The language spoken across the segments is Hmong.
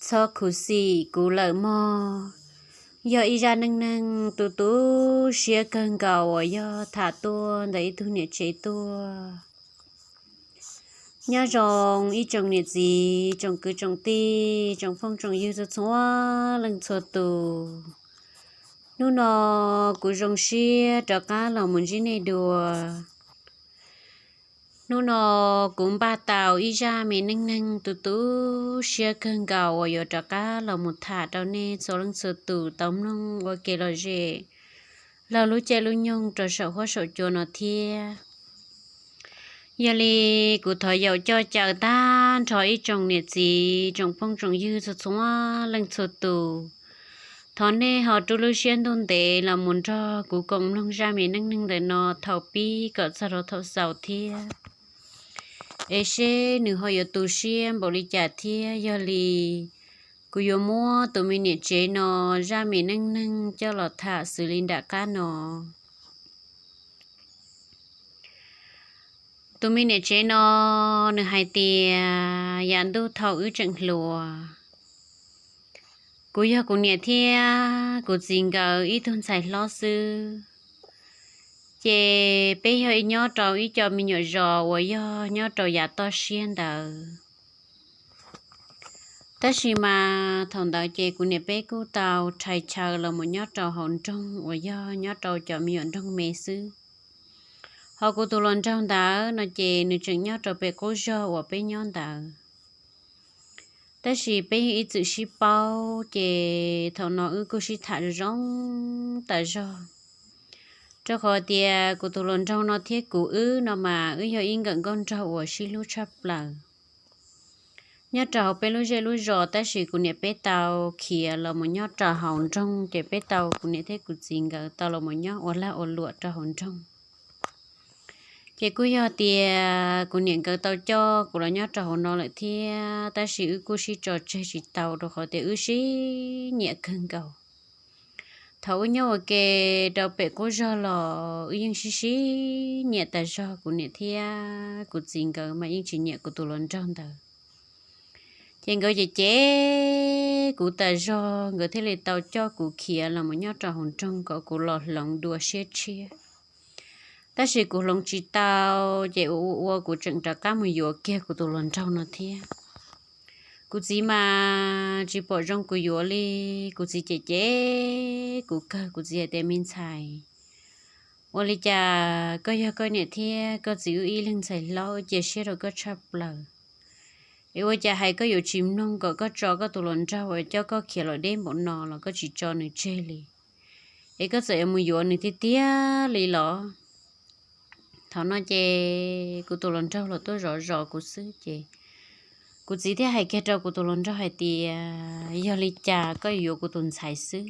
Txhob khuv xim kuv lawm mog. Yog ib zaj neej neeg tu tu siab kawg nkaus uas yog tham tuaj ntawm ib tug niam tsev tuaj. Nyob zoo ib tsoom niam txiv, tsoom kwv tsoom tij, tsoom phooj tsoom ywg txhua txhua leej txhua tus. Hnub no kuv zoo siab rov qab los mus ntsib nej dua. Hnub no kuv npaj tau ib zaj me neej neeg tu tu siab kawg nkaus uas yuav rov qab los mus tham rau nej txhua leej txhua tus tau mloog ua kev lom zem laug lub caij lub nyoog rau saum huab saum cua no thiab. Yog li kuv thov yaum coj caw tag nrho ib tsoom niam txiv, tsoom phooj tsoom ywg txhua txhua leej txhua tus, thov nej ho rub lub siab ntuj ntev los mus nrog kuv koom mloog zaj me neej neeg ntawm no thaum pib kom txog rau thaum xaus thiab, es seb nws ho yuav tu siab npaum li cas thiab. Yog li kuv yuav muab tus me niam tsev no zaj me neej neeg coj los tham xws li nram qab no. Tus me niam tsev no nws hais tias, yam ntuj thaum wb tseem hluas, kuv yog kuv niam thiab kuv txiv nkawd ib tug ntxhais hlob xwb, ces peb yog ib nyob rau ib co me nyuam zos uas yog nyob rau yav toj siab ntawd. Tab sis mas thaum ntawd ces kuv niam peb kuj tau rhais chaw los mus nyob rau hauv nroog uas yog nyob rau cov me nyuam nroog me xwb. Ho kuv tus hluas nraug ntawd no ces nws tseem nyob rau pem qub zog uas peb nyob ntawd. Tab sis peb yog ib txwm sib paub, ces thaum no wb kuj sib tham zoo tas zog, rau qhov tias kuv tus hluas nraug no thiab kuv wb no mas wb yog ib nkawm nkauj nraug uas sib hlub tshaj plaws nyob rau hauv peb lub zej lub zos. Tab sis kuv niam peb tau khiav los mus nyob rau hauv nroog, ces peb tau, kuv niam thiab kuv txiv nkawd tau los mus nyob ua lag ua luam rau hauv nroog. Ces kuj yog tias kuv niam nkawd tau coj kuv los nyob rau hauv no lawm thiab, tab sis wb kuj sib tso tseg tsis tau rau qhov tias wb sib nyiam kawg nkaus. Thaum wb nyob ua ke rau pem qub zog los wb yeej sib sib nyiam tas zog, kuv niam thiab kuv txiv nkawd mas yeej tsis nyiam kuv tus hluas nraug ntawd. Ces nkawd cem cem kuv tas zog, nkawd thiaj li tau coj kuv khiav los mus nyob rau hauv nroog kom kuv los hloov dua siab tshiab. Tab sis kuv hloov tsis tau, ces ua ua ua kuv tseem rov qab mus yuav kiag kuv tus hluas nraug no thiab. Kuv txiv mas tsis pom zoo kuv yuav li, kuv txiv cem cem kuv kawg, kuv txiv hais tias, me ntxhais, ua li cas koj yog koj niam thiab koj txiv wb ib leeg ntxhais hlob, wb cia siab rau koj tshaj plaws, es ua cas hais koj yuav tsis mloog kom koj tso koj tus hluas nraug uas coj koj khiav los deb npaum no los koj tsis tso nws tseg li, es koj txawm yuav mus yuav nws tiag tiag li los? Thaum no ces kuv tus hluas nraug los tuaj zov zov kuv xwb, ces kuv txiv thiaj hais kiag rau kuv tus hluas nraug hais tias, yog li cas koj yuav kuv tus ntxhais xwb,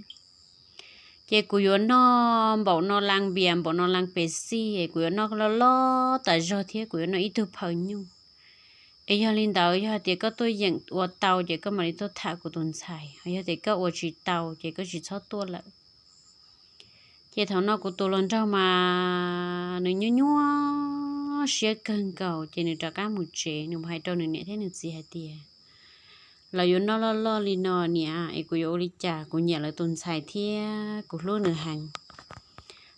ces kuv yuav noj npaum no laj npias, npaum no laj pes xij, es kuv yuav noj loj loj tas zog thiab kuv yuav noj ib tug phaw nyuj. Es yog li ntawd, yog hais tias koj tuaj yeem ua tau ces koj mam li tuaj tham kuv tus ntxhais, yog tias koj ua tsis tau ces koj tsis txhob tuaj lawm. Ces thaum no kuv tus hluas nraug mas nws nyuaj nyuaj siab kawg nkaus, ces nws rov qab mus tsev, nws mus hais rau nws niam thiab nws txiv hais tias, lawv yuav noj loj loj li no niam, es kuv yuav ua li cas? Kuv nyiam lawv tus ntxhais thiab kuv hlub nws heev.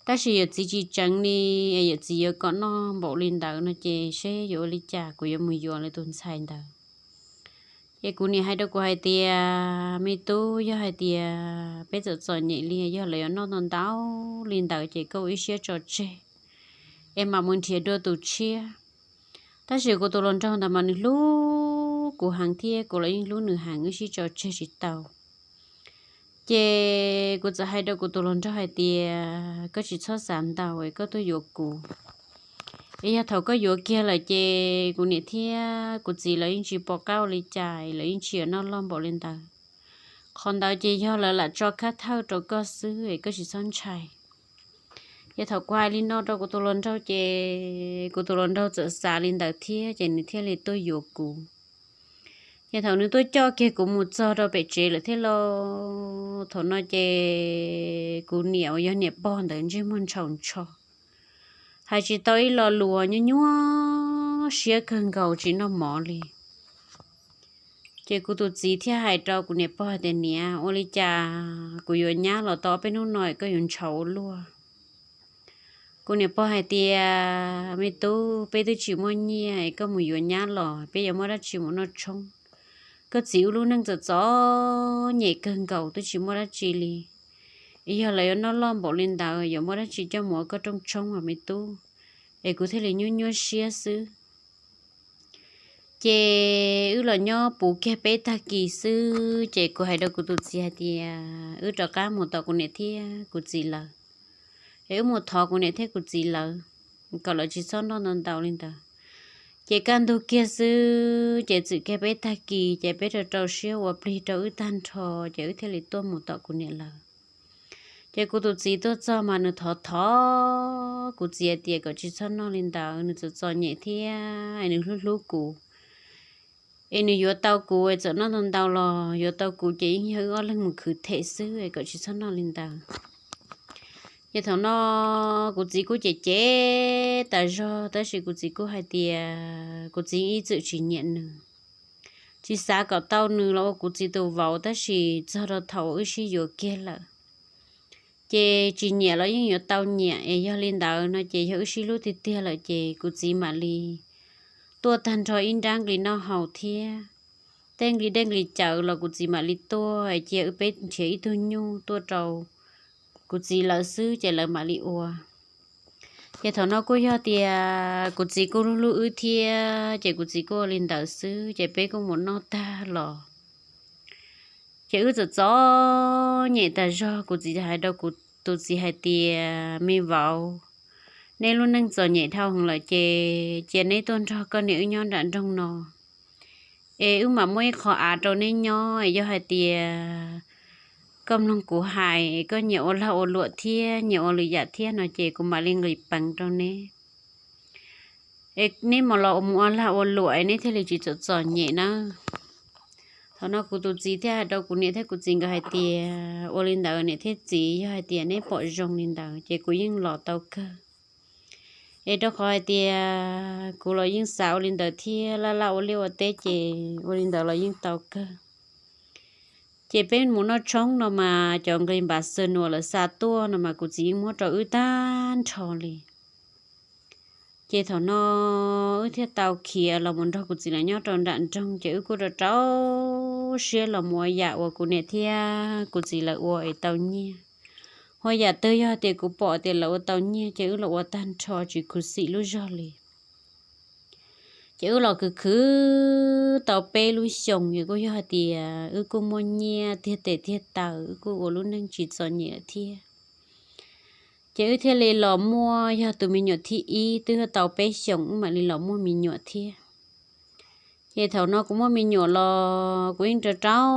Tab sis yawm txiv tsis tseev li, es yawm txiv yuav kom noj npaum li ntawd no ces seb yuav ua li cas, kuv yuav mus yuav lawv tus ntxhais ntawd. Ces kuv niam hais rau kuv hais tias, me tub, yog hais tias peb txawm txom nyem li, yog lawv yuav noj ntau ntau li ntawd ces koj ua ib siab tso tseg, es mam mus nrhiav dua tus tshiab. Tab sis kuv tus hluas nraug ntawd mas nws hlub kuv heev thiab kuv los yeej hlub nws heev, wb sib tso tseg tsis tau. Ces kuv txawm hais rau kuv tus hluas nraug hais tias, koj tsis txhob xav ntau es koj tuaj yuav kuv. Es yog thaum koj yuav kiag lawm ces kuv niam thiab kuv txiv lawv yeej tsis pom qab ua li cas, lawv yeej tsis yuav noj loj npaum li ntawd. Qhov ntawd ces yog lawv lam tso khab thawj rau koj xwb es koj tsis txhob ntshai. Ces thaum kuv hais li no rau kuv tus hluas nraug ces kuv tus hluas nraug txawm xav li ntawd thiab ces nws thiaj li tuaj yuav kuv. Ces thaum nws tuaj coj kiag kuv mus txog rau pem tsev lawm thiab lauj, thaum no ces kuv niam uas yog niam pog ntawd ntsej muag ntshaus ntsho, hais tsis tau ib lo lus, nyuaj nyuaj siab kawg nkaus tsis noj mov li. Ces kuv tus txiv thiaj hais rau kuv niam pog tias, Niam, ua li cas kuv yuav nyab los tau ob peb hnub no koj yuav ntshaus ua luaj? Kuv niam pog hais tias, Me tub, peb twb tsis muaj nyiaj es koj mus yuav nyab los peb yuav muaj dab tsi mus noj tshoob? Koj txiv wb lub neej txom txom nyem kawg nkaus twb tsis muaj dab tsi li. Yog lawv yuav noj loj npaum li ntawd yuav muaj dab tsi coj mus ua koj rooj tshoob os me tub? Es kuv thiaj li nyuaj nyuaj siab xwb. Ces wb los nyob puv kiag peb tag kis xwb ces kuv hais rau kuv tus txiv hais tias wb rov qab mus tom kuv niam thiab kuv txiv lawv, es wb mus thov kuv niam thiab kuv txiv lawv kom lawv tsis txhob noj ntau ntau li ntawd. Ces kaj ntug kiag xwb ces txwm kiag peb tag kis ces peb rau rau siab ua plig rau wb tag nrho, ces wb thiaj li tuaj mus tom kuv niam lawv. Ces kuv tus txiv tuaj txog mas nws thov thov kuv txiv hais tias kom tsis txhob noj li ntawd, nws txom txom nyem thiab nws hlub hlub kuv. Es nws yuav tau kuv es txawm noj ntau ntau los yuav tau kuv ces yeej yog wb ob leeg mus khwv them xwb es kom tsis txhob noj li ntawd. Ces thaum no kuv txiv kuj cem cem tas zog tab sis kuv txiv kuj hais tias kuv txiv ib txwm tsis nyiam nws, tsis xav kom tau nws los ua kuv txiv tus vauv, tab sis txog rau thaum uas wb sib yuav kiag lawm ces tsis nyiam los yeej yuav tau nyiam, es yog li ntawd no ces yog wb sib hlub tiag tiag lawm ces kuv txiv mam li tuaj tag nrho ib nrab nqi noj haus thiab. Tej nqi dej nqi cawv los kuv txiv mam li tuaj, cia wb peb nrhiav ib tug nyuj tuaj rau kuv txiv lawv xwb ces lawv mam li ua. Ces thaum no kuj yog tias kuv txiv kuj hlub hlub wb thiab ces kuv txiv kuj ua li ntawd xwb ces peb kuj mus noj tag los ces wb txom txom nyem tas zog. Kuv txiv hais rau kuv tus txiv hais tias, Me vauv, neb lub neej txom nyem dhau heev lawm ces cia neb tuaj nrog koj niam wb nyob nram nroog no es wb mam muaj ib qho av rau neb nyob. Yog hais tias koj mloog kuv hais, koj nyiam ua lag ua luam thiab nyiam ua lwm yam thiab no ces kuv mam li nqis peev rau neb. Es neb mam los mus ua lag ua luam es neb thiaj li tsis txom txom nyem nawb. Thaum no kuv tus txiv thiaj hais rau kuv niam thiab kuv txiv nkawd hais tias, Ua li ntawd niam thiab txiv, yog hais tias neb pom zoo li ntawd ces kuv yeej los tau kawg. Es rau qhov hais tias kuv los yeej xav ua li ntawd thiab, laj laj ua liaj ua teb ces ua li ntawd los yeej tau kawg. Ces peb mus noj tshoob no mas cov nqi npav xwm uas lawv xa tuaj no mas kuv txiv yeej muab rau wb tag nrho li. Ces thaum no wb thiaj tau khiav los mus nrog kuv txiv lawv nyob rau nram nroog ces wb kuj rau rau siab los mus ua yam uas kuv niam thiab kuv txiv lawv ua es tau nyiaj. Ho yam twg yog tias kuv pom tias lawv ua tau nyiaj ces wb los ua tag nrho tsis khuv xim lub zog li. Ces wb los khwv khwv tau peb lub xyoos es kuj yog hais tias wb kuj muaj nyiaj tiag tes tiag taw, wb kuj ua lub neej tsis txom nyem lawm thiab. Ces wb thiaj li los muaj yog tus me nyuam thib ib, twb tau peb xyoos wb mam li los muaj me nyuam thiab. Ces thaum no kuv muaj me nyuam los kuv yeej rau rau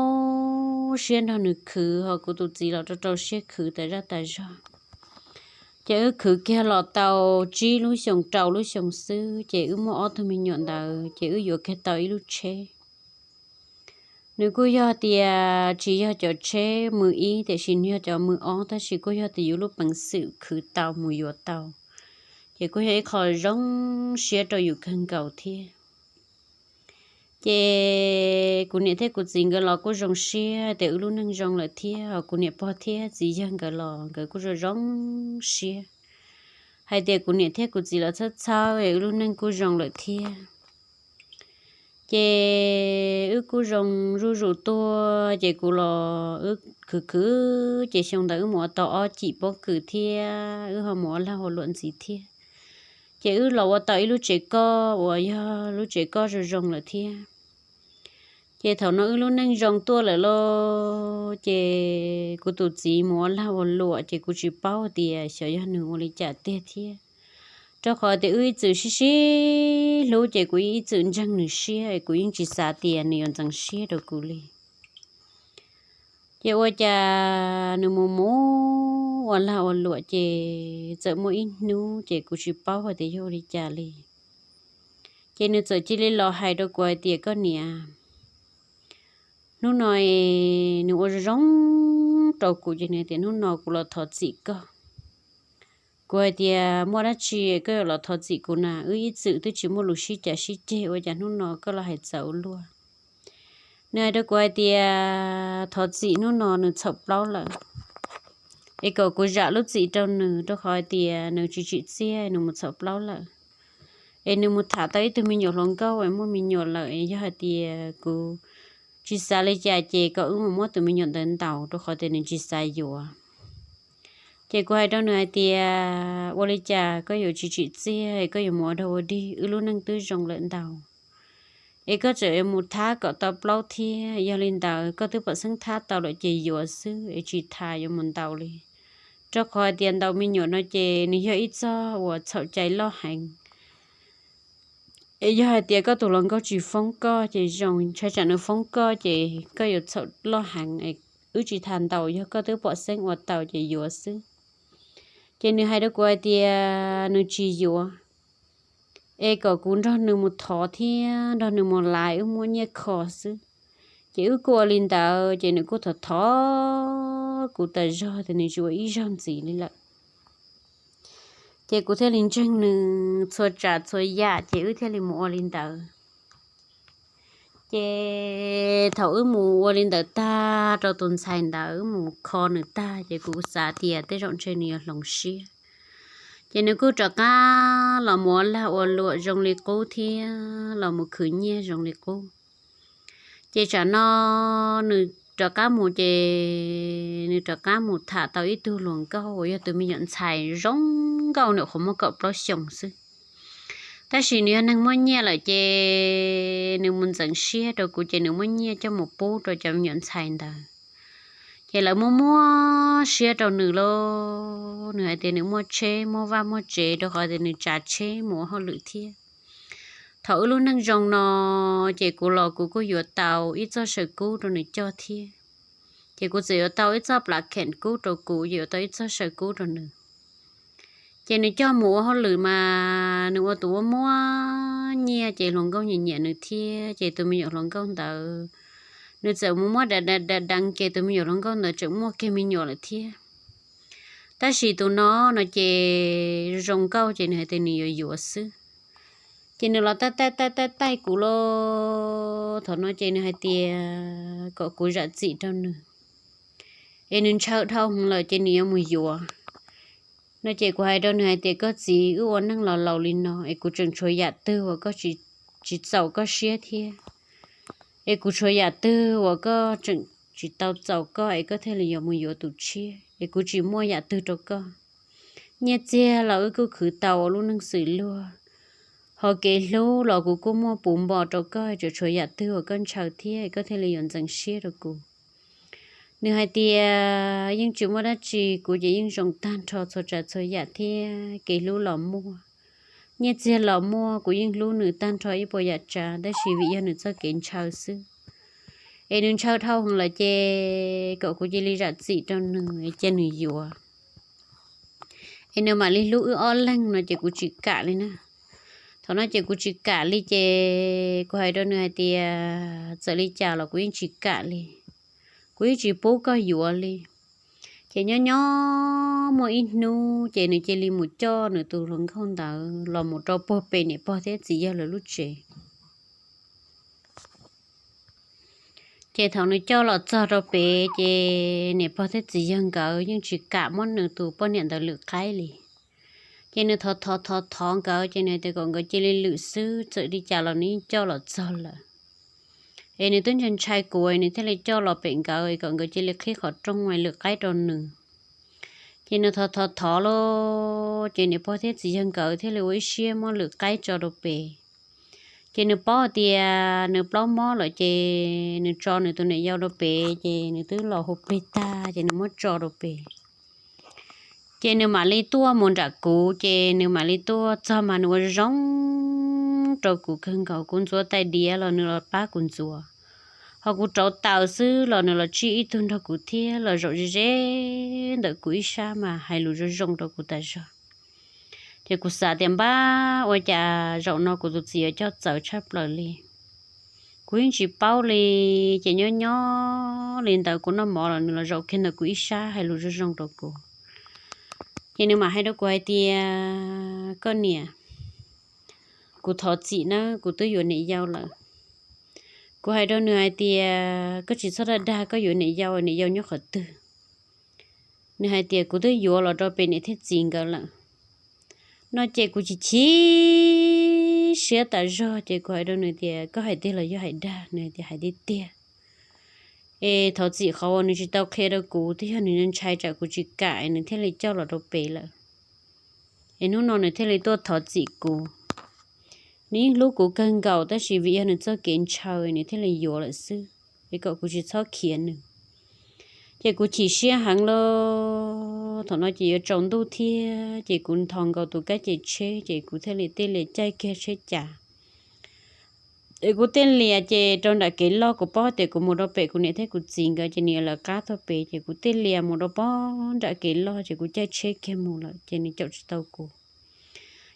siab nrog nws khwv, ho kuv tus txiv los rau rau siab khwv tas zaj tas zog. Ces wb khwv kiag los tau tsib lub xyoos rau lub xyoos xwb ces wb muaj ob tug me nyuam ntawd ces wb yuav kiag tau ib lub tsheb. Nws kuj yog tias tsis yog cov tsheb mws ib tiam sis nws yog cov mws ob tab sis kuj yog tias yus lub peev xwm khwv tau mus yuav tau, ces kuj yog ib qho zoo siab rau yus kawg nkaus thiab. Ces kuv niam thiab kuv txiv nkawd los kuj zoo siab tias wb lub neej zoo lawm thiab, ho kuv niam pog thiab txiv yawg nkawd los nkawd kuj zoo zoo siab hais tias kuv niam thiab kuv txiv los txhawb txhawb es wb lub neej kuj zoo lawm thiab. Ces wb kuj zoo zuj zus tuaj ces kuv los wb khwv khwv ces xyoo ntawd wb mus ua tau ob cim pob kws thiab wb ho mus ua lag ua luam ntxiv thiab. Ces wb los ua tau ib lub tsev koj uas yog lub tsev koj zoo zoo lawm thiab. Ces thaum no wb lub neej zoo tuaj lawm lauj, ces kuv tus txiv mus ua lag ua luam ces kuv tsis paub tias xyov yog nws ua li cas tiag thiab. Rau qhov tias wb ib txwm sib sib hlub ces kuv ib txwm ntseeg nws siab es kuv yeej tsis xav tias nws yuav ntxeev siab rau kuv li. Ces ua cas nws mus mus ua lag ua luam ces txawm muaj ib hnub ces kuv tsis paub hais tias yog ua li cas li. Ces nws txawm cia li los hais rau kuv hais tias, Koj niam, hnub no nws ua zoo zoo rau kuv ces nws tias, Hnub no kuv los thov txim koj. Kuv hais tias, Muaj dab tsi koj yuav los thov txim kuv na? Wb ib txwm twb tsis muaj lus sib cav sib ceg ua cas hnub no koj los hais txawv ua luaj? Nws hais rau kuv hais tias thov txim, hnub no nws txhaum plaub lawm, es kom kuv zam lub txim rau nws, rau qhov hais tias nws tsis tsim txiaj nws mus txhaum plaub lawm. Es nws mus tham tau ib tug me nyuam hluas nkauj es muaj me nyuam lawm, es yog hais tias kuv tsis xav li cas ces kom wb mus muab tus me nyuam ntawd ntaus, rau qhov tias nws tsis xav yuav. Ces kuv hais rau nws hais tias, ua li cas koj yuav tsis tsim txiaj, koj yuav mus ua dog ua dig, wb lub neej twb zoo lawm ntau, es koj tseem yuav mus thab kom tau plaub thiab. Yog li ntawd koj twb pom xeeb thab tau lawm ces yuav xwb, es tsis tas yuav mus ntaus li, rau qhov hais tias ntaus me nyuam no ces nws yog ib txoj uas txhaum cai loj heev. Es yog hais tias koj tus hluas nkauj tsis foob koj ces zoo, ntshai tsam nws foob koj ces koj yuav txhaum loj heev. Wb tsis tas ntaus, yog koj twb pom xeeb ua tau ces yuav xwb. Ces nws hais rau kuv hais tias nws tsis yuav, es kom kuv nrog nws mus thov thiab nrog nws mus laiv wb muab nyiaj kho xwb. Ces wb kuj ua li ntawd, ces nws kuj thov thov kuv tas zog tias nws tsis ua ib zaug ntxiv li lawm. Ces kuv thiaj li ntseeg nws txhua tsav txhua yam, ces wb thiaj li mus ua li ntawd. Ces thaum wb mus ua li ntawd tag rau tus ntxhais ntawd, wb mus kho nws tag, ces kuv xav tias tej zaum ntshe nws yuav hloov siab. Ces nws kuj rov qab los mus ua lag ua luam zoo li qub thiab los mus khwv nyiaj zoo li qub. Ces tsam no nws rov qab mus ces nws rov qab mus tham tau ib tug hluas nkauj uas yog tus me nyuam ntxhais zoo nkauj, nws qhuav muaj kaum plaub xyoos xwb. Tab sis nws yog neeg muaj nyiaj lawm ces nws mus ntxeev siab rau kuv, ces nws muab nyiaj coj mus pub rau cov me nyuam ntxhais ntawd. Ces lawv muab muab siab rau nws lauj, nws hais tias nws muaj tsheb muaj vaj muaj tsev, rau qhov tias nws tsav tsheb mus ua hauj lwm thiab. Thaum wb lub neej zoo no, ces kuv los kuv kuj yuav tau ib txoj saw kub rau nws coj thiab. Ces kuv txawm yuav tau ib txoj plas kheem kub rau kuv, yuav tau ib txoj saw kub rau nws. Ces nws coj mus ua hauj lwm mas nws ua tus ua muaj nyiaj, ces hluas nkauj nyiam nyiam nws thiab. Ces tus me nyuam hluas nkauj ntawd, nws txawm mus muab da da da deev, ces tus me nyuam hluas nkauj ntawd tseem muaj kiag me nyuam lawm thiab. Tab sis tus no no ces zoo nkauj, ces nws hais tias nws yuav yuav xwb. Ces nws los taij taij taij taij taij kuv lauj. Thaum no ces nws hais tias kom kuv zam txim rau nws, es nws ntshaw dhau hwv lawm ces nws yuav mus yuav no. Ces kuv hais rau nws hais tias, koj txiv, wb ua neej los laus li no es kuv tseem tshuav yam twg uas koj tsis txaus koj siab thiab. Es kuv tshuav yam twg uas koj tseem tsis tau txaus koj es koj thiaj li yuav mus yuav tus tshiab, es kuv tsis muaj yam twg rau koj. Nyiaj txiag los wb kuj khwv tau ua lub neej xws luag, ho kev hlub los kuv kuj muaj puv npo rau koj, tseem tshuav yam twg uas koj ntshaw thiab koj thiaj li yuav ntxeev siab rau kuv. Nws hais tias yeej tsis muaj dab tsi, kuv ces yeej zoo tag nrho txhua tsav txhua yam thiab, kev hlub los muaj, nyiaj txiag los muaj, kuv yeej hlub nws tag nrho ib puas yam tsav, tab sis vim yog nws txoj kev ntshaw xwb. Es nws ntshaw dhau hwv lawm ces kom kuv cia li zam txim rau nws, cia nws yuav, es nws mam li hlub wb ob leeg no ces kuv tsis kam li na. Thaum no ces kuv tsis kam li ces kuv hais rau nws hais tias txawm li cas los kuv yeej tsis kam li, kuv yeej tsis pub koj yuav li. Ces nyob nyob muaj ib hnub ces nws cia li mus coj nws tus hluas nkauj ntawd los mus rau puag pem niam pog thiab txiv yawg lawv lub tsev. Ces thaum nws coj los txog rau pem ces niam pog thiab txiv yawg nkawd yeej tsis kam muab nws tus poj niam ntawd lwm qaib li. Ces nws thov thov thov thov nkawd ces nws tias kom nkawd cia li lwm xwb, txawm li cas los nws yeej coj los txog lawm. Es nws twb ntshai ntshai kuv, nws thiaj li coj los pem nkawd kom nkawd cia li qhib qhov rooj lwm qaib rau nws. Ces nws thov thov thov lauj, ces niam pog thiab txiv yawg nkawd thiaj li ua ib siab muab lwm qaib tso rau pem. Ces nws paub hais tias nws plaub mob lawm ces nws tso nws tus niam yau rau pem, ces nws twb los hu plig tag ces nws muab tso rau pem. Ces nws mam li tuaj mus nram kuv, ces nws mam li tuaj txog mas nws ua zoo rau kuv kawg nkaus, kuv ntxuav tais diav los nws los pab kuv ntxuav. Ho kuv rauv taws xwb los nws los tsij ib tug nrog kuv thiab, los zaum ze ze ntawm kuv ib sab mas hais lus zoo zoo rau kuv tas zog. Ces kuv xav tias npab, ua cas zaum no kuv tus txiv yuav coj txawv tshaj plaws li. Kuv yeej tsis paub li. Ces nyob nyob li ntawd kuv noj mov los nws los zaum kiag ntawm kuv ib sab hais lus zoo zoo rau kuv. Ces nws mam hais rau kuv hais tias, koj niam, kuv thov txim nawb, kuv twb yuav niam yau lawm. Kuv hais rau nws hais tias, koj tsis txhob dag dag, koj yuav niam yau, niam yau nyob qhov twg? Nws hais tias, kuv twb yuav los rau pem niam thiab txiv nkawd lawm no. Ces kuv chim chim siab tas zog, ces kuv hais rau nws tias, koj hais tiag los yog hais dag? Nws tias, hais tiag tiag. Es thov txim qhov uas nws tsis tau qhia rau kuv, twb yog nws ntshai tsam kuv tsis kam es nws thiaj li coj los rau pem lawm. Es hnub no nws thiaj li tuaj thov txim kuv. Nws yeej hlub kuv kawg nkaus, tab sis vim yog nws txoj kev ntshaw nws thiaj li yuav lawm xwb, es kom kuv tsis txhob khiav nws. Ces kuv chim siab heev lawm. Thaum no ces yuav tsaus ntuj thiab, ces kuv nthos nkaus tus kab ce tsheb, ces kuv thiaj li tej lias caij kiag tsheb cav. Es kuv tej lias ces rau nram kev loj, kuv paub tias kuv mus rau pem kuv niam thiab kuv txiv nkawd ces nws yuav lawv qab tuaj pem, ces kuv tej lias mus rau pog nram kev loj, ces kuv caij tsheb kiag mus lawm, ces nws caum tsis tau kuv.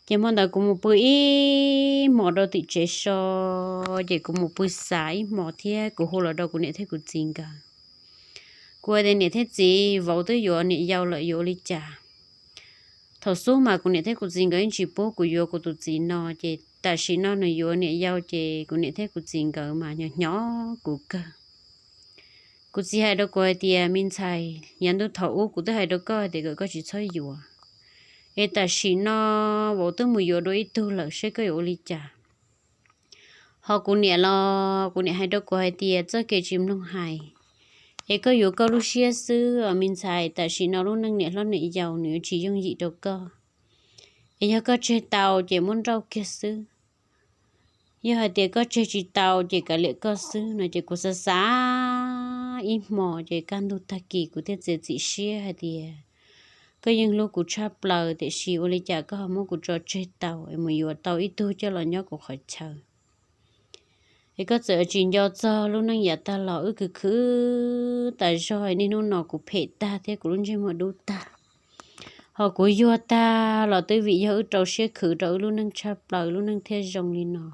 Ces hmo ntawd kuv mus pw ib hmos rau tim tsev so, ces kuv mus pw xav ib hmos thiab kuv hu los rau kuv niam thiab kuv txiv nkawd. Kuv hais tias, niam thiab txiv, vauv twb yuav niam yau lawm, yuav ua li cas? Thaum xub mas kuv niam thiab kuv txiv nkawd yeej tsis pub kuv yuav kuv tus txiv no, ces tam sim no nws yuav niam yau, ces kuv niam thiab kuv txiv nkawd mas nyo nyo kuv kawg. Kuv txiv hais rau kuv hais tias, me ntxhais, yav ntuj thaum ub kuv twb hais rau koj tias kom koj tsis txhob yuav, es tam sim no vauv twb mus yuav dua ib tug lawm, seb koj yuav ua li cas? Ho kuv niam los kuv niam hais rau kuv hais tias, txoj kev tsis mloog hais, es koj yuav koj lub siab xwb os me ntxhais. Tam sim no lub neej niam hlob niam yau nws yuav tsis yooj yim rau koj. Es yog koj tseg tau ces muab nrauj kiag xwb, yog hais tias koj tseg tsis tau ces kav liam koj xwb no. Ces kuv xav xav ib hmos, ces kaj ntug tag kis kuv thiaj txiav txim siab hais tias, koj yeej hlub kuv tshaj plaws, tiam sis ua li cas koj ho muab kuv tso tseg tau es mus yuav tau ib tug coj los nyob kuv qhov chaw? Es koj txawm tsis nco txog lub neej yav tag los wb khwv khwv tas zog, niaj hnub no kuv phem tag thiab kuv lub ntsej muag dub tag. Ho kuv yuag tag los twb vim yog wb rau siab khwv rau wb lub neej tshaj plaws, lub neej thiaj zoo li no.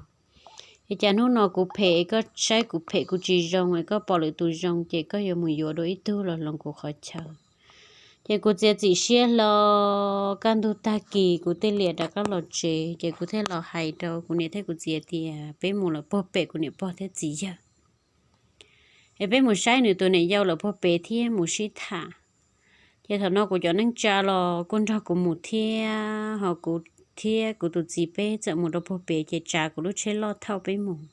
Es cas hnub no kuv phem, koj saib kuv phem kuv tsis zoo, es koj pom lwm tus zoo ces koj yuav mus yuav dua ib tug los hloov kuv qhov chaw. Ces kuv txiav txim siab hlo, kaj ntug tag kis kuv thiaj li rov qab los tsev, ces kuv thiaj los hais rau kuv niam thiab kuv txiv tias, peb mus lawm puag pem kuv niam pog thiab txiv yawg, es peb mus saib nws tus niam yau lawm puag pem thiab mus sib tham. Ces thaum no kuv cov neej tsa los kuj nrog kuv mus thiab, ho kuv thiab kuv tus txiv peb txawm mus rau puag pem, ces tsav kuv lub tsheb loj thauj peb mus.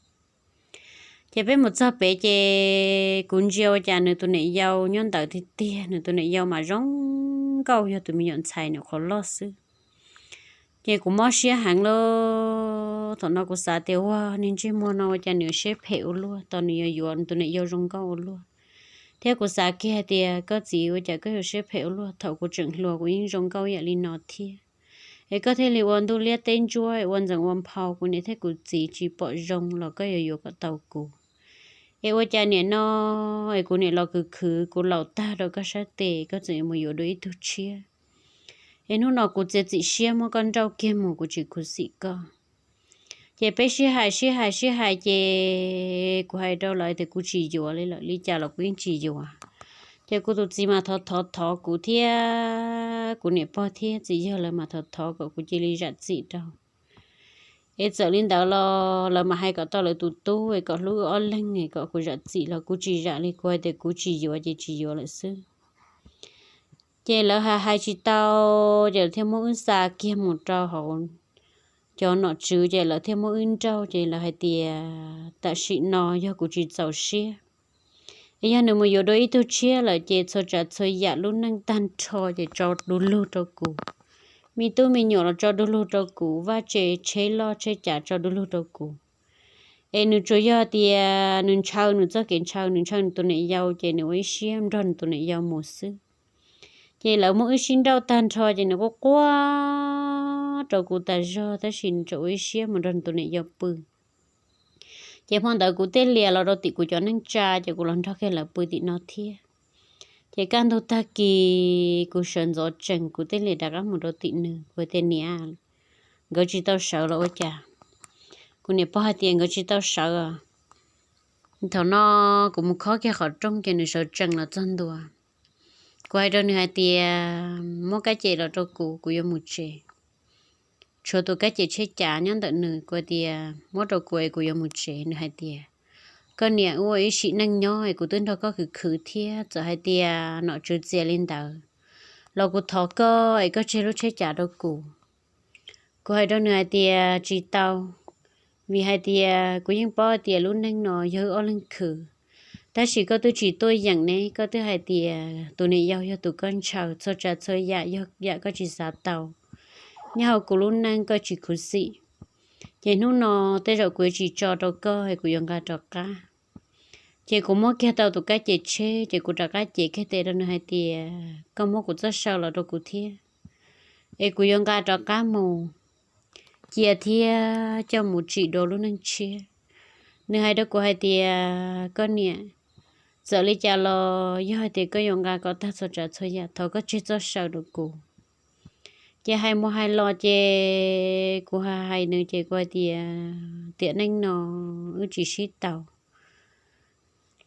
Ces peb mus txog pem ces kuv ntsia ua cas nws tus niam yau nyob ntawd tiag tiag, nws tus niam yau mas zoo nkauj, yog tus me nyuam ntxhais nyuam qhuav loj xwb. Ces kuv mob siab heev lawm. Thaum no kuv xav tias, ua niag ntsej muag no ua cas nws siab phem ua luaj, tos nws yuav yuav tus niam yau zoo nkauj ua luaj. Thiab kuv xav kiag hais tias, koj txiv, ua cas koj yuav siab phem ua luaj, thaum kuv tseem hluas kuv yeej zoo nkauj yam li no thiab, es koj thiaj li ua ntuj liab teb ntsuab, ua ntxeev ua nphau, kuv niam thiab kuv txiv tsis pom zoo los koj yuav yuav kom tau kuv. Es ua cas niam no es kuv niam los khwv khwv kuv laus tag rau koj sab tes, koj tseem mus yuav dua ib tug tshiab? Es hnub no kuv txiav txim siab muab koj nrauj kiag mus, kuv tsis khuv xim koj. Ces peb sib hais sib hais sib hais ces kuv hais rau lawv tias kuv tsis yuav li lawm, li cas los kuv yeej tsis yuav. Ces kuv tus txiv mas thov thov thov kuv thiab kuv niam pog thiab txiv yawg lawv mas thov thov kom kuv cia li zam txim rau. Es txawm li ntawd los lawv mas hais kom tau lawv tus tub es kom hlub wb ob leeg es kom kuv zam txim los kuv tsis zam li, kuv hais tias kuv tsis yuav ces tsis yuav lawm xwb. Ces lawv hais hais tsis tau, ces lawv thiaj muab wb xa kiag mus rau hauv cov nom tswv, ces lawv thiaj muab wb nrauj, ces lawv hais tias tam sim no yog kuv tsis txaus siab, es yog nws mus yuav dua ib tug tshiab lawm ces txhua tsav txhua yam lub neej tag nrho ces tso du lug rau kuv. Me tub me nyuam los tso du lug rau kuv, vaj tse tsheb loj tsheb cav tso du lug rau kuv. Es nws tsuas yog tias nws ntshaw nws txoj kev ntshaw, nws ntshaw nws tus niam yau ces nws ua ib siab nrog nws tus niam yau mus xwb. Ces lawv muab wb sib nrauj tag nrho ces nws quaj quaj rau kuv tas zog, tab sis nws tseem ua ib siab mus nrog nws tus niam yau pw. Ces hmo ntawd kuv thiaj lias los rau tim kuv cov neej tsa, ces kuv los nrog kiag lawv pw tim no thiab. Ces kaj ntug tag kis kuv sawv ntxov tsees, kuv thiaj li rov qab mus rau tim nws, kuv tias, niam, nkawd tsis tau sawv los ua cas? Kuv niam pog hais tias nkawd tsis tau sawv. Thaum no kuv mus khob kiag qhov rooj ces nws sawv tsees los txog ntua. Kuv hais rau nws hais tias, muab kab ces los rau kuv, kuv yuav mus tsev. Tshuav tus kab ces tsheb cav nyob ntawm nws, kuv hais tias, muab rau kuv es kuv yuav mus tsev. Nws hais tias, koj niam, wb ua ib sim neej nyob es kuv twb nrog koj khwv khwv thiab, txawm hais tias nom tswv txias li ntawd los kuv thov koj es koj tseg lub tsheb cav rau kuv. Kuv hais rau nws hais tias tsis tau, vim hais tias kuv yeej paub hais tias lub neej no yog wb ob leeg khwv, tab sis koj twb tsis tuaj yeem ne, koj twb hais tias tus niam yau yog tus koj ntshaw, txhua tsav txhua yam yog yam koj tsis xav tau nyob hauv kuv lub neej, koj tsis khuv xim. Ces hnub no tej zaum kuv yuav tsis tso rau koj, kuv yuav nqa rov qab. Ces kuv muab kiag tau tus kab ce tsheb, ces kuv rov qab cev kiag tes rau nws hais tias koj muab kuv txoj saw los rau kuv thiab, es kuv yuav nqa rov qab mus cia thiab coj mus tsim dua lub neej tshiab. Nws hais rau kuv hais tias koj niam, txawm li cas los yog hais tias koj yuav nqa kom tag txhua tsav txhua yam, thov koj tseg txoj saw rau kuv. Ces hais mus hais los ces kuv hais hais nws ces kuv hais tias tiam neej no wb tsis sib tau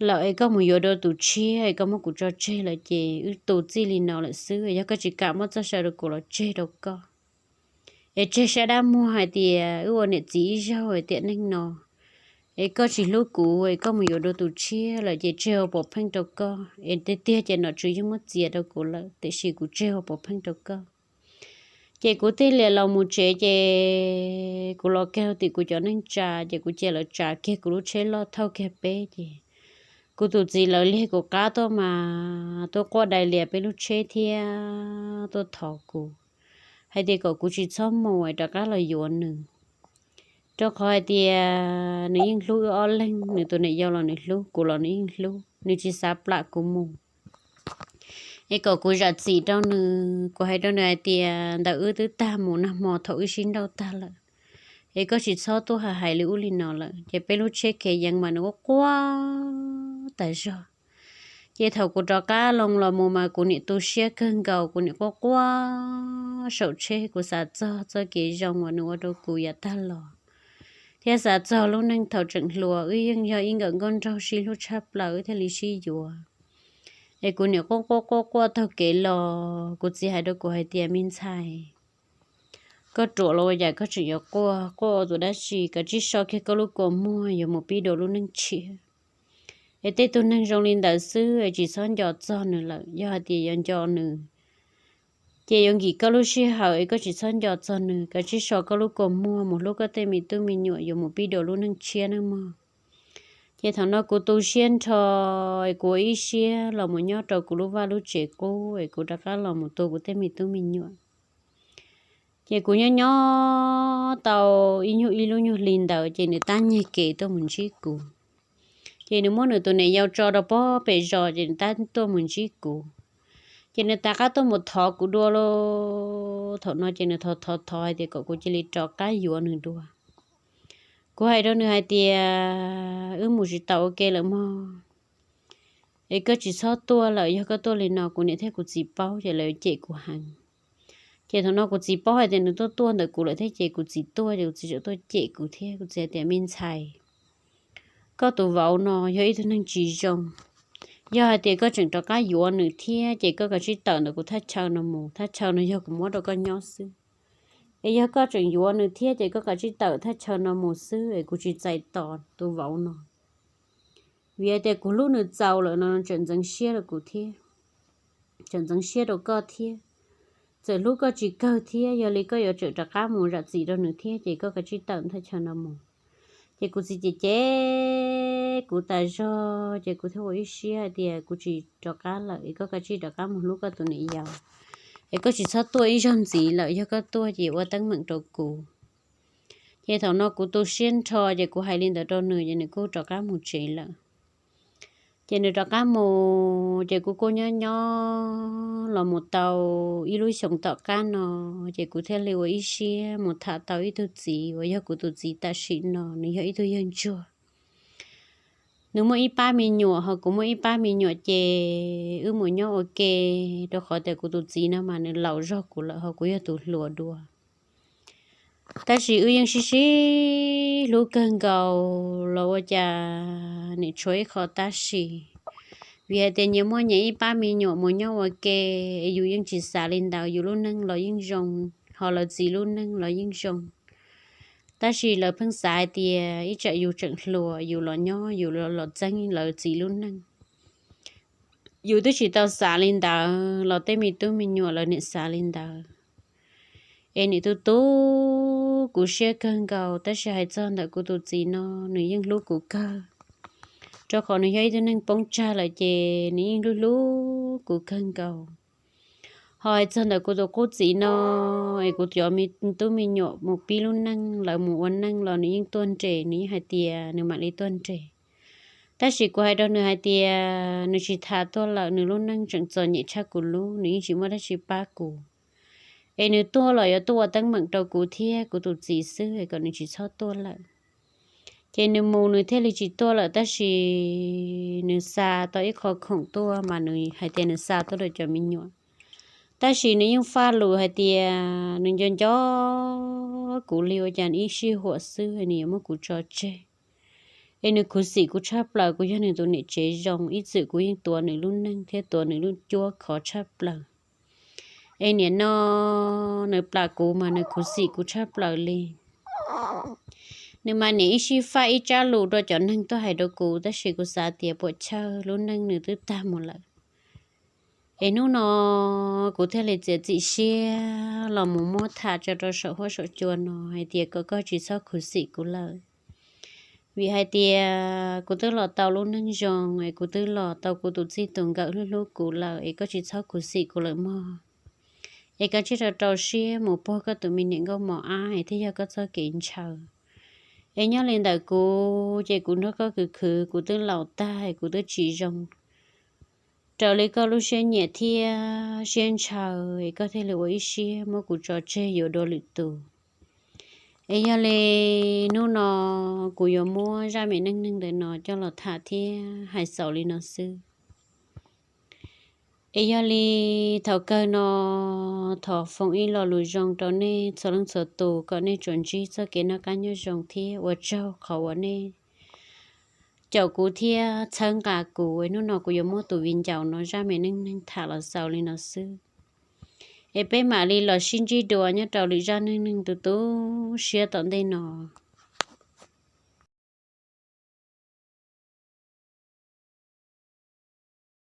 lawm es koj mus yuav dua tus tshiab es koj muab kuv tso tseg lawm ces wb tu txij li no lawm xwb. Yog koj tsis kam muab txoj saw rau kuv los tseg rau koj, es tseg sab dab muag hais tias wb ua niam txiv ib zaug es tiam neej no es koj tsis hlub kuv es koj mus yuav dua tus tshiab lawm ces tseg ua pov pheej rau koj, es tiag tiag ces nom tswv yeej muab txiav rau kuv lawm, tiam sis kuv tseg ua pov pheej rau koj. Ces kuv thiaj li los mus tsev, ces kuv los kiag tim kuv cov neej tsa, ces kuv cia lawv tsav kiag kuv lub tsheb loj thauj kiag peb, ces kuv tus txiv lawv lig kuv qab tuaj mas tuaj quaj dai lias peb lub tsheb thiab tuaj thov kuv hais tias kom kuv tsis txhob mus es rov qab los yuav nws, rau qhov hais tias nws yeej hlub wb ob leeg, nws tus niam yau los nws hlub, kuv los nws yeej hlub, nws tsis xav plam kuv mus, es kom kuv zam txim rau nws. Kuv hais rau nws hais tias ntawm wb twb tag mus nag hmo thaum wb sib nrauj tag lawm, es koj tsis txhob tuaj hais hais li ub li no lawm. Ces peb lub tsheb khiav yeev mas nws quaj quaj tas zog. Ces thaum kuv rov qab loo los mus mas kuv niam tu siab kawg nkaus, kuv niam quaj quaj saum tsheb. Kuv xav txog txoj kev zoo uas nws ua rau kuv yav tag los, thiab xav txog lub neej thaum tseem hluas wb yeej yog ib nkawm nkauj nraug sib hlub tshaj plaws wb thiaj li sib yuav. Es kuv niam quaj quaj quaj quaj taug kev los, kuv txiv hais rau kuv hais tias me ntxhais, koj ruam los ua cas koj tseem yuav quaj, quaj ua tus dab tsi, kav tsij so kiag koj lub kua muag yuav mus pib dua lub neej tshiab. Es tej tug neeg zoo li ntawd xwb es tsis txhob nco txog nws lawm, yog hais tias yuav nco nws ces yuav nkim koj lub sij hawm es koj tsis txhob nco txog nws, kav tsij so koj lub kua muag mus hlub koj tej me tub me nyuam yuav mus pib dua lub neej tshiab nawb mog. Ces thaum no kuv tu siab nrho, es kuv ua ib siab los mus nyob rau kuv lub vaj lub tsev qub es kuv rov qab los mus tu kuv tej me tub me nyuam. Ces kuv nyob nyob tau ib nyuag ib lub nyuag hli ntawd ces nws tab nyeg kev tuaj mus ntsib kuv. Ces nws muab nws tus niam yau tso rau pob pem zos ces nws tab tuaj mus ntsib kuv. Ces nws rov qab tuaj mus thov kuv dua lauj. Thaum no ces nws thov thov thov hais tias kom kuv cia li rov qab yuav nws dua. Kuv hais rau nws hais tias wb mus tsis tau ua ke lawm mog, es koj tsis txhob tuaj lawm, yog koj tuaj li no kuv niam thiab kuv txiv paub ces lawv cem kuv heev. Ces thaum no kuv txiv paub hais tias nws tuaj tuaj ntawm kuv lawm thiab ces kuv txiv tuaj ces kuv txiv tseem tuaj cem kuv thiab. Kuv txiv hais tias me ntxhais, koj tus vauv no yog ib tug neeg tsis zoo. Yog hais tias koj tseem rov qab yuav nws thiab ces koj kav tsij tawm ntawm kuv thaj chaw no mus, thaj chaw no yog kuv muab rau koj nyob xwb. Es yog koj tseem yuav nws thiab ces koj kav tsij tawm thaj chaw no mus xwb es kuv tsis txais tos tus vauv no. Vim hais tias kuv hlub nws txaus lawm no tseem ntxeev siab rau kuv thiab, tseem ntxeev siab rau koj thiab. Txawm hlub koj tsis kawg thiab, yog li koj yuav tsum rov qab mus zam txim rau nws thiab ces koj kav tsij tawm thaj chaw no mus. Ces kuv txiv cem cem kuv tas zog ces kuv thiaj ua ib siab hais tias kuv tsis rov qab lawm es koj kav tsij rov qab mus hlub koj tus niam yau, es koj tsis txhob tuaj ib zaug ntxiv lawm, yog koj tuaj ces ua teeb meem rau kuv. Ces thaum no kuv tu siab nrho ces kuv hais li ntawd rau nws ces nws kuj rov qab mus tsev lawm. Ces nws rov qab mus ces kuv kuj nyob nyob los mus tau ib lub xyoos tom qab no, ces kuv thiaj li ua ib siab mus tham tau ib tug txiv uas yog kuv tus txiv tam sim no, nws yog ib tug yawg ntsuag. Nws muaj ib pab me nyuam ho kuv muaj ib pab me nyuam ces wb mus nyob ua ke, rau qhov tias kuv tus txiv no mas nws laus zog kuv lawm ho kuv yog tus hluas dua. Tab sis wb yeej sib sib hlub kawg nkaus los ua cas nim tshuav ib qho tab sis, vim hais tias nyias muaj nyias ib pab me nyuam mus nyob ua ke, yus yeej tsis xav li ntawd, yus lub neej los yeej zoo, ho lawv txiv lub neej los yeej zoo. Tab sis lawv pheej xav hais tias ib tsam yus tseem hluas yus los nyob yus los txeeb lawv txiv lub neej. Yus twb tsis tau xav li ntawd los tej me tub me nyuam lawv niam xav li ntawd. Es niam tu tu kuv siab kawg nkaus, tab sis hais txog ntawm kuv tus txiv no, nws yeej hlub kuv kawg, rau qhov nws yog ib tug neeg poob tsag lawm ces nws yeej hlub hlub kuv kawg nkaus. Ho hais txog ntawm kuv tus qub txiv no, es kuv cov me tub me nyuam mus pib lub neej, lawv mus ua neej los nws yeej tuaj nres, nws yeej hais tias nws mam li tuaj nres. Tab sis kuv hais rau nws hais tias nws tsis tham tuaj lawm, nws lub neej tseem txom nyem tshaj kuv lub, nws yeej tsis muaj dab tsi pab kuv. Es nws tuaj los yuav tuaj ua teeb meem rau kuv thiab kuv tus txiv xwb, es kom nws tsis txhob tuaj lawm. Ces nws mus nws thiaj li tsis tuaj lawm, tab sis nws xa tau ib qho khoom tuaj mas nws hais tias nws xa tuaj rau cov me nyuam. Tab sis nws yeej faj lus hais tias nws nco nco kuv li, ua cas nws ib sij huam xwb nws yuav muab kuv tso tseg. Es nws khuv xim kuv tshaj plaws, kuv yog nws tus niam tsev zoo, ib txwm kuv yeej tuav nws lub neej thiab tuav nws lub cuab khov tshaj plaws. Es nim no nws plam kuv mas nws khuv xim kuv tshaj plaws li. Nws mas niam ib sij faj ib tsab lus rau cov neeg tuaj hais rau kuv, tab sis kuv xav tias puam chawj lub neej nws twb tag mus lawm. Es hnub no kuv thiaj li txiav txim siab los mus muab tham tso rau saum huab saum cua no hais tias kom koj tsis txhob khuv xim kuv lawm. Vim hais tias kuv twb los tau lub neej zoo, es kuv twb los tau kuv tus txij tus nkawm hlub hlub kuv lawm, es koj tsis txhob khuv xim kuv lawm mog. Es koj cia li rau rau siab mus puag koj tus me niam nkauj mos ab, es thiaj yog koj txoj kev ntshaw. Es nyob li ntawm kuv ces kuv nrog koj khwv khwv, kuv twb laus tag, kuv twb tsis zoo raws li koj lub siab nyiam thiab siab ntshaw, es koj thiaj li ua ib siab muab kuv tso tseg yuav dua lwm tus. Es yog li hnub no kuv yuav muab zaj me neej neeg ntawm no coj los tham thiab hais xaus li no xwb. Es yog li thaum kawg no thov foom ib lo lus zoo rau nej txhua leej txhua tus kom nej tsuas ntsib txoj kev noj qab nyob zoo thiab ua tsaug qhov uas nej caum kuv thiab txhawb nqa kuv. Es hnub no kuv yuav muab tus viv ncaus no zaj me neej neeg tham los xaus li no xwb. Es peb mam li los sib ntsib dua nyob rau lwm zaj neej neeg tu tu siab tom ntej no.